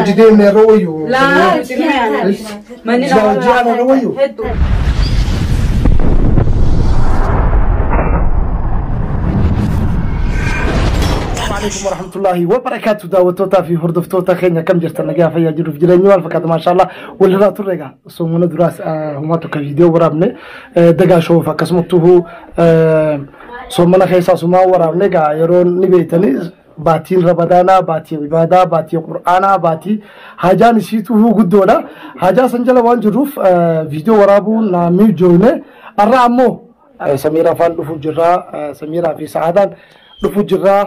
Hojii deemne irra wayyu. Laa manni Silaa hojii ana irra wayyu. Hedduu. Alaikum warahmatullahi wabarakatuh. Daawwattootaa fi hordoftoota keenya, akkam jirtan? Nagaa fayyaa jiruuf jireenyi wal fakkaata, maashaallah. Walirraa turre egaa soomana duraas homaa tokko viidiyoo waraabne dagaa shoof, akkasumattuu soomana keessaa sumaa waraabne. Egaa yeroo ni beektanii, baatiin Ramadaanaa baatii ibaadaa, baatii Qur'aanaa, baatii hajaan isiituu guddoodha. Hajaa san jala waan jirruuf viidiyoo waraabuun naamii joone. Har'a ammoo Samiiraa afaan dhufuu jirraa, Samiiraa fi Sa'aadaan dhufuu jirraa.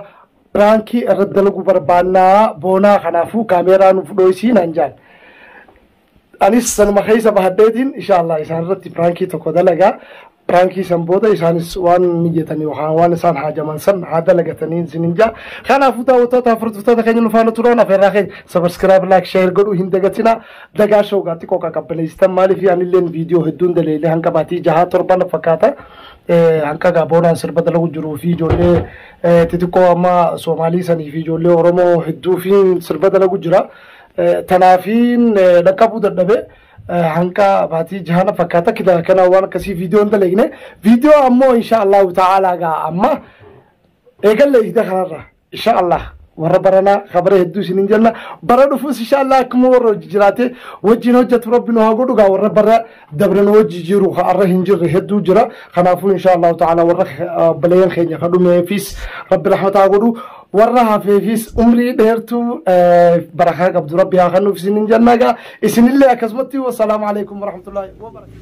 Prankii irratti dalaguu barbaannaa boonaa, kanaafuu kaameeraa nuuf dho'isii naan jaan. Anis sanuma keessa bahadheetiin inshallah isaan irratti prankii tokko dalagaa. Prankii san booda isaanis waan niyyatanii yookaan waan isaan haajaman san haa dalagatanii isinin jaa. Kanaafuu daawwattoota hordoftoota keenya, nu faana turan. Afeerraa keenya subscribe, like, share godhuu hin dagatinaa. Dagaa showgaa xiqqoo qaqqabbaneessitan. Maaliif, anilleen viidiyoo hedduun daleelee hanqa baatii jahaa torban fakkaata. Hanqa gaa boonaan sirba dalagu jiruu fi ijoollee xixiqqoo amma Soomaalii sanii fi ijoollee Oromoo hedduu fi sirba dalagu jira. Tanaafiin dhaqqabuu dadhabe. Hanqa baatii jahana fakkaata kita kana waan akkasii viidiyoo hin dalagne. Viidiyoo ammoo insha Allahu ta'ala gaa amma eegalle ida kanarra insha Allah warra baranaa kabara hedduu isinin jenna. Bara dhufus insha Allah akkuma warra hojii jiraate wajjin hojjetu Rabbi nu haa godhu. Gaa warra bara dabran hojii jiru har'a hin jirre hedduu jira. Kanaafuu insha Allahu ta'ala warra baleeyyan keenya ka dhumeefis Rabbi rahmata haa godhu, warra hafeefis umrii dheertuu barakaa qabdu Rabbi haa kennuuf isinin jenna. Gaa isinillee akkasumatti, wassalaamu alaikum warahmatullahi wabarakatuh.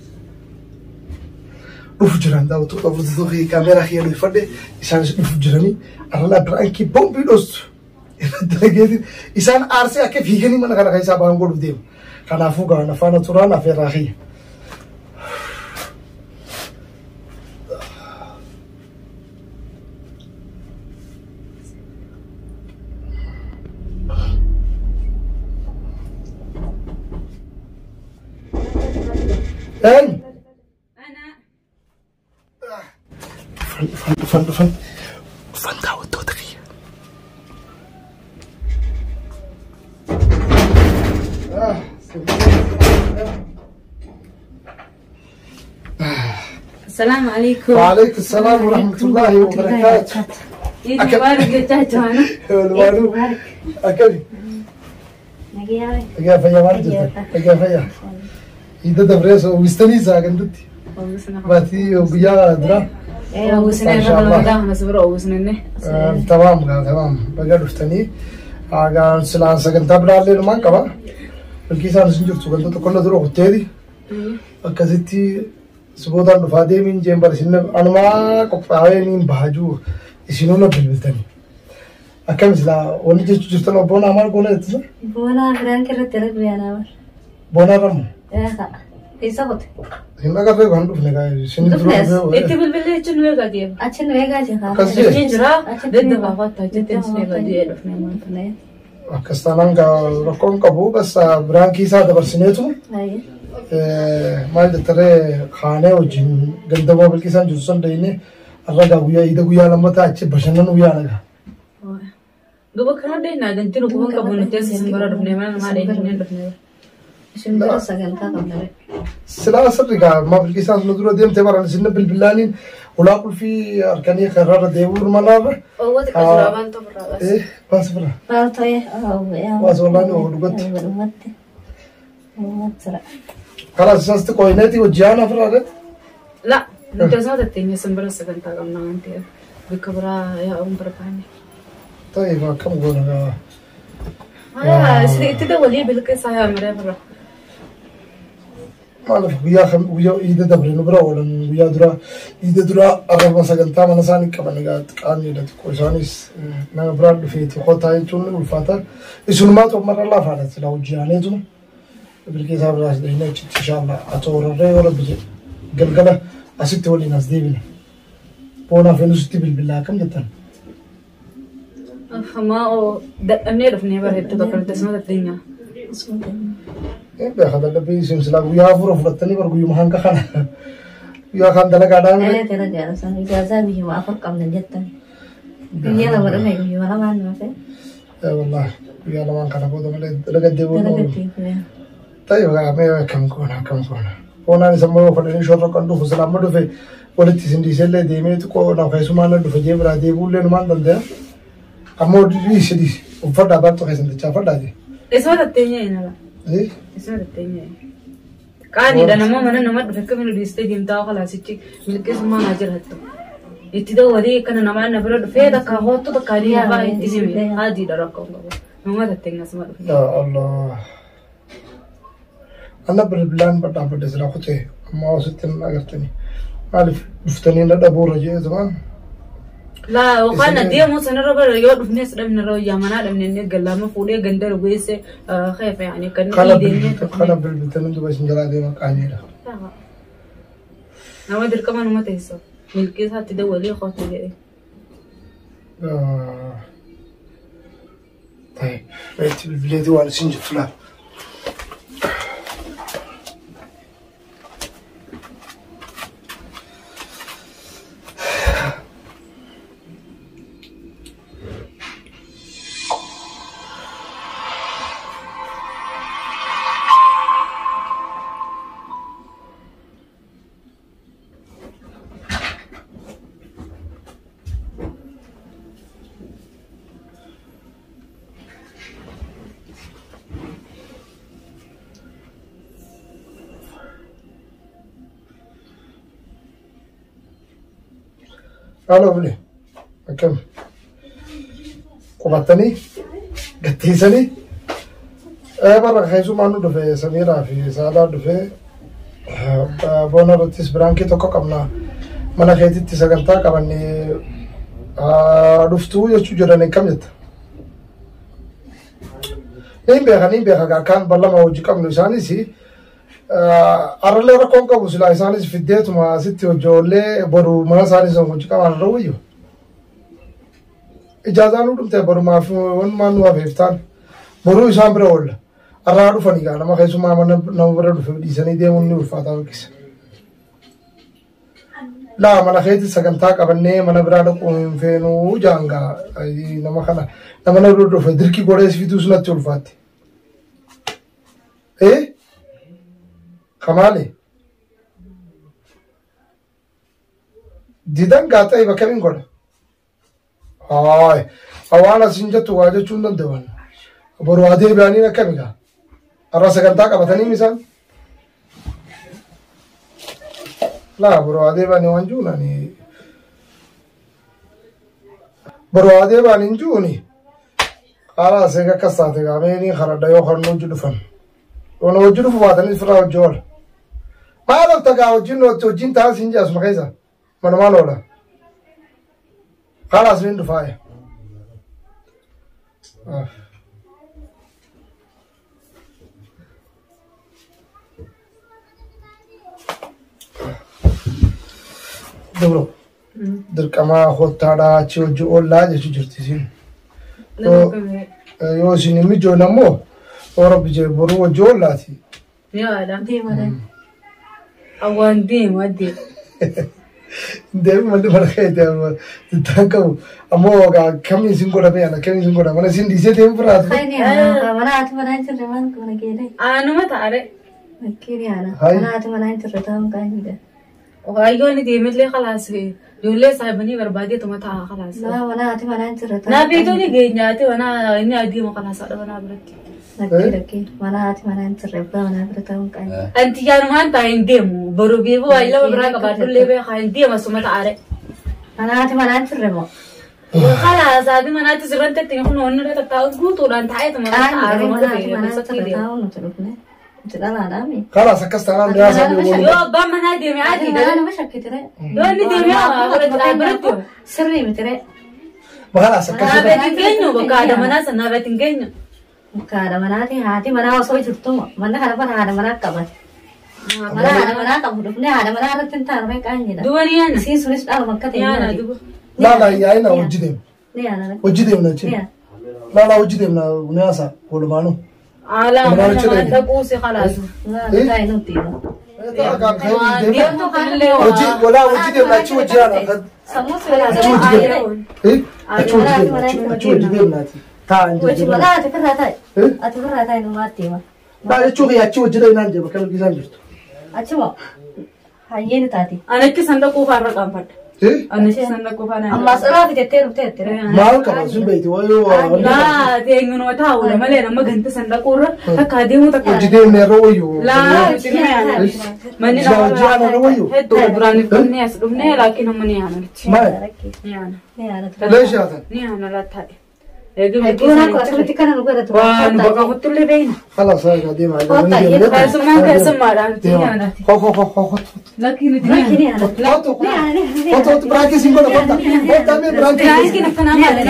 Dhufu jiran daawwattoota hordoftoota kiyya, kaameeraa kiyya dhuunfadhe, isaanis dhufu jiranii. Arralaa prankii bombii dhostu dalageetiin isaan aarsee akka fiiganii mana kana keessaa ba'an godhuuf deema. Kanaafuu gaa na faana turaan afeerraa kiyya. Eenyu? Ana. Dhufan, dhufan, dhufan, dhufan, dhufan daawwattoota kiyya. Asalaamu alaikum. وعليكم السلام ورحمة الله وبركاته. Iid mubaarak jechaa jiraana. Walwaanuu. Akkami? Nagaa. Nagaa fayyaa maal jirta? Nagaa fayyaa. Iida dabrees uwwistanii isaa gandatti. Baatii guyyaa duraa. Uwwisnee irra bal'aa bira uwwisnenne. Tamaam gaa, tamaam, baga dhuftanii. Gaa silaan sagantaa biraallee dhumaan qaba. Bilkii isaan isin jirtu ganda tokko na dura kutteeti. Akkasitti siboodaan dhufaa deemiin jeen bar, isin anumaa qophaa'ee niin bahajuu isinuu na bilbiltanii. Akkam silaa wanni jechuu jirtan, obboon maal goona jettisa? Boonaa prank irratti dalaguu yaanaa bar. Boonaa ramu. Eessa qote? Hin agarree kan dhufne gaa isin dura. Dhufnes? Itti bilbilee jechuun nu eegaa deema. Achi nu eegaa jira. Akkas jee? Achiin jira. Achitti Dadda baafatta jettee isin eegaa jee dhufne maal. Akkas taanaan gaa rakkoon qabu, bas prankii isaa dabarsineetu maal jettaree kaanee wajjin gandaboo bilqisaan jirtu san dayine har'a gaa guyyaa iida guyyaa lammataa achi bashannanuu yaala gaa. Duuba kana deemnaa ganti nu kuban qabu nuti as isin bira dhufne mana namaa deemnee dhufne. Isin bira sagantaa qabna. Silaa sirri gaa ma bilqisaan sun dura deemtee baran isin bilbilaaniin ulaa qulfii harkanii karraarra deebi'uu manaarra. Oowwa xiqqaa jira waan ta'u irraa baas. Baas bira. Maal ta'e? Waas wallahi oo dhugatti. Dhugatti. Dhugatti. Kalaas isaas xiqqoo hojii aan afirraa. La nuti asuma tatteenya isin bira sagantaa qabna waan ta'eef bakka biraa yaa'uun barbaanne. Ta'e akkam goona gaa. Isin itti dabalii bilqisaa yaa miree bira. Maaliif, guyyaa kam guyyaa iida dabre nu bira oolan, guyyaa dura iida dura arraba sagantaa mana isaanii qaban. Egaa qaamiidha xiqqoo, isaanis nama biraan dhufeeti kotaa jechuun ni ulfaata. Isunumaatu ammarra lafaadha silaa hojii aaneetu bilqii isaa biraas dhahine achitti inshallah atoo rarree yoo Rabbi jedhe galgala asitti waliin as deebina. Boonaa feenusitti bilbilaa akkam jettan? Hamaa oo dadhabnee dhufnee bara hedduu bakka nuti asuma tatteenya. Beeka dadhabbii isin silaa guyyaa afura fudhattanii bar guyyuma hanga kana guyyaa kan dalagaadhaan. Ee, dalagaadha san ijaazaa biyyuma afur qabna jettan. Guyyaa lama dhufe, guyyuma lamaan dhufe. Wallahi Guyyaa lamaan kana booda malee dalaga deebi'uun oolu. Ta'e mee akkam goona akkam goona. Boonaan isa immoo fadhanii shorra kan dhufu sila amma dhufe walitti isin dhiisellee deemee xiqqoo na keessumaa na dhufe jee biraa deebi'uullee numaan danda'a. Ammoo dhiisi dhiisi uffadhaa baattu keessan dachaa uffadhaati. Isuma tatteenyee inala. Isuma tatteenyee. Qaaniidha nama mana nama dhufe akkamiin dhiistee deemtaa kalaasichi milkeessummaa naa jiraattu. Itti dawwalii kana namaan na bira dhufee takka hoottu takka adii fa'aa itti hime adiidha rakkoon qabu. Nama tatteenyaa asuma dhufe. Ya Allah. Ana bilbilaan badhaafadhe sila kutee amma asitti hin agartanii. Maaliif dhuftanii na dhabuurra jeetuma. Laa yookaan adeemu sanarra bara yoo dhufnes dhabne irra wayyaa manaa dhabne inni gallaama fuudhee ganda geesse keefa yaani kan Kana inni deemee kana bilbiltanii duba isin jalaa deeman qaaniidha. Nama dirqama nama teessa. Milkeessaatti dawwalee hoottu jedhee. طيب بقيت bilbileetii waan isin jettu laal. Halo bule. Akkam. Qubattanii gattiisanii bara keessumaa nu dhufe Samiiraa fi Saalaa dhufe boona irrattis biraankii tokko qabna mana keetitti sagantaa qabannee dhuftuu jechuu jedhan akkam jetta. Niin beeka niin beeka akkaan bal'ama hojii qabnu isaanis arrallee rakkoon qabu silaa isaanis fiddeetuma asitti ijoollee boru mana isaanis hojii qaban irra wayyu. Ijaazaa nu dhumte borumaaf wanumaan nu hafeef taan boruu isaan bira oolla. Arraa dhufanii gaa nama keessumaa mana nama bira dhufe dhiisanii deemuun ni ulfaataa beeksisa. Laa mana keetti sagantaa qabannee mana biraa dhaquu hin feenuu jaangaa nama kana nama na bira dhufe dirqii godhee fiduus natti ulfaatti. Kamaali? Didan gaa ta'e bakka min godha. Haay, waan asin jettu waa jechuun danda'an. Boru waa deebi'anii akkami gaa? Har'a sagantaa qabatanii misaan? Laa boru waa deebi'anii waan jiruun ani. Boru waa deebi'anii hin jiruuni. Haala seega akkas taate gaa meeni karadha yoo kan hojii dhufan. Yoona hojii dhufu baatanii ofirraa hojii oola. Maal of tagaa hojiin hojiin ta'a siin jee asuma keessa. Manumaan oola. Khalaas niin dhufaaya. Dabro. Dirqamaa hottaadhaa achi hojii oollaa jechuu jirti isiin. Yoo isin hin mijoone ammoo yoo rabbi jee boruu hojii oollaati. Yaada. Deema. Awwaan deema deema. Deemi malli mana keeti dittaan qabu. Ammoo kamiin isin godha beeyana kamiin isin godha mana isin dhiisee deemu biraatu. Mana haati manaa hin jirre maal mana keedee? Anuma ta'are. Fakkiin yaala. Hai. Mana haati manaa hin jirre ta'uun qaaniidha. Waaqayyoon deemillee khalaas ijoollee saahibanii barbaadeetuma ta'a khalaas. Laa mana haati manaa hin jirre ta'uun. Naa beektoonni geenyaate mana inni adiima khalaas haadha manaa biratti. Lakkii lakkii mana haati manaa hin jirre abbaa manaa bira ta'uun qaaniidha. Anti yaanumaan ta'a hin deemu boru beeku waa lama biraa qabaadhullee beekaa hin deema suma ta'are. Mana haati manaa hin jirre moo? Khalaas haati manaatti sirran tettee kun onni irra tattaa'u guutuudhaan taa'eetuma Qaaniidha ta'a mana haati manaa hin jirre ta'uun nuti dhufne. Nuti dhalaadhaami. Khalaas akkas taanaan dhiyaa isaanii waliin. Yoo abbaan manaa deeme adiidha. Manaa nama shakkitire. Yoo inni deeme biratti. Sirrii mitire. Khalaas akkas. Naabeet hin geenyu bakka haadha manaa sana naabeet hin geenyu. Haadha manaati haati manaa osoo jirtu manna kana bara haadha manaa qabate. Mana haadha manaa qabu dhufne haadha manaa irratti hin taanu mee qaaniidha. Duba ni yaana. Isiin sunis dhaluma akka ta'e Yaana duba. Laa laa yaa'ina hojii deemu. Ni yaana. Hojii deemna jechuudha. Ni yaana. Laa laa hojii deemna ni haasa walumaanuu. Alaa Mana mana hojii deemu. dhaquusi khalaas. Taa'ee nuti himu. Deemtu kanallee waa. Hojii walaa hojii deemna achi hojii yaana. Sammuu Achi hojii deemna. Achi hojii deemna achi hojii deemnaati. Taa'an Wajji jira. balaa ati firraa taa'i. Eh? Ati firraa taa'i numaatti hima. Daa jechuun kiyya achi hojii naan jee bakka Bilqiisaan jirtu. Achuma hayyee ni taati. Anichi sandaquu faarra qaanfadha. Eh? Anichi sandaquu faana. Ammaas irraa fitettee dhufteetti. Maal qaba sun beekti wayyoo. Laa teenyuma taa'uudha malee nama ganta sandaquu irra takka adeemuu takka. Hojii deemne irra wayyoo. Laa nuti ni yaana. Manni Silaa hojii aanaa irra wayyoo. Hedduu duraan dhufnee as dhufnee laakiin amma ni yaana nuti. Maal? Ni yaana. Ni yaadatu. Leeshaatan. Ni yaana laattaadhe. Hedduun akka asirratti kana nu godhatu. Waan bakka kuttullee beeyna. خلاص هاي قديمة. Keessummaan keessummaadhaan nuti ni yaanaati. خو خو خو خو خو. Laakiin nuti ni Lakki ni yaana. yaadatu. خو خو خو براكي سينغول خو خو تامي براكي. Laakiin akkanaa maali?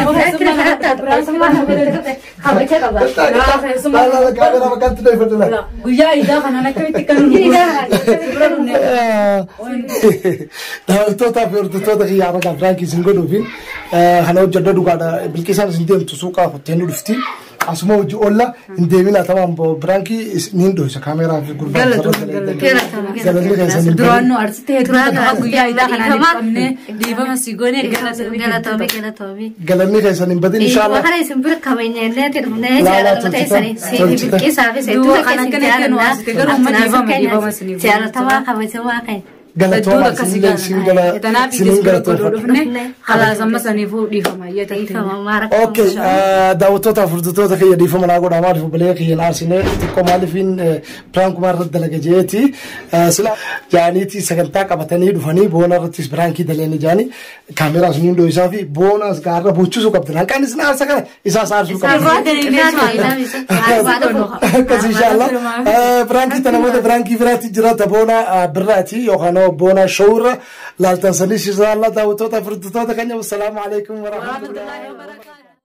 Kabaja qaba. لا لا لا كاميرا ما كانت تدري لا. Guyyaa idaa kanaan akkamitti kan nu Daawwattoota fi hordoftoota kiyyaa ragaa Firaanki isin godhuufi kana hojjedha dhugaadha. Bilqiisaan isin deemtu suuqaa kuttee nu dhufti. Asuma hojii oolla hin deemina tamaan Firaanki ni hin dhohisa kaameeraa fi gurbaa. Galanni keessan hin Duraan nu arsite hedduu takka guyyaa idaa kanaan hin qabne dhiifama si goone Galatoomi galatoomi. Galanni keessan hin badin inshallah. Kana isin bira kabajnee dhufnee Laa, laa, jaalalama tolchita, teessanii siif tolchita. bilqisaa fi Duuba kana akkana itti nu arsite garuu amma dhiifama dhiifama isiniif. Jaalatamaa kabajamaa kan. Galatooma isinillee isin gala Tanaaf isinin bira galatoomfadha. dhufne halaas amma saniifuu dhiifama ayyaata. Okay, daawwattoota fi hordoftoota kiyya dhiifama naa godhaa maaliif obboleeyya kiyya hin aarsine xiqqoo maaliifin piraankumaa irratti dalaga jeeti. Sila jaaniiti sagantaa qabatanii dhufanii boona irrattis piraankii daleeni jaani kaameeraa sun hundoo isaa fi boonaas gaarra boochisuu qabdan. Hanqaan isin aarsa kana isaas aarsuu qabdan. Akkas inshallah. Piraankii tana booda piraankii biraatti jira boona birraati yookaan boona showurra laaltan sanis inshallah daawwattoota fi hordoftoota keenya. Wassalaamu alaikum warahmatullahi.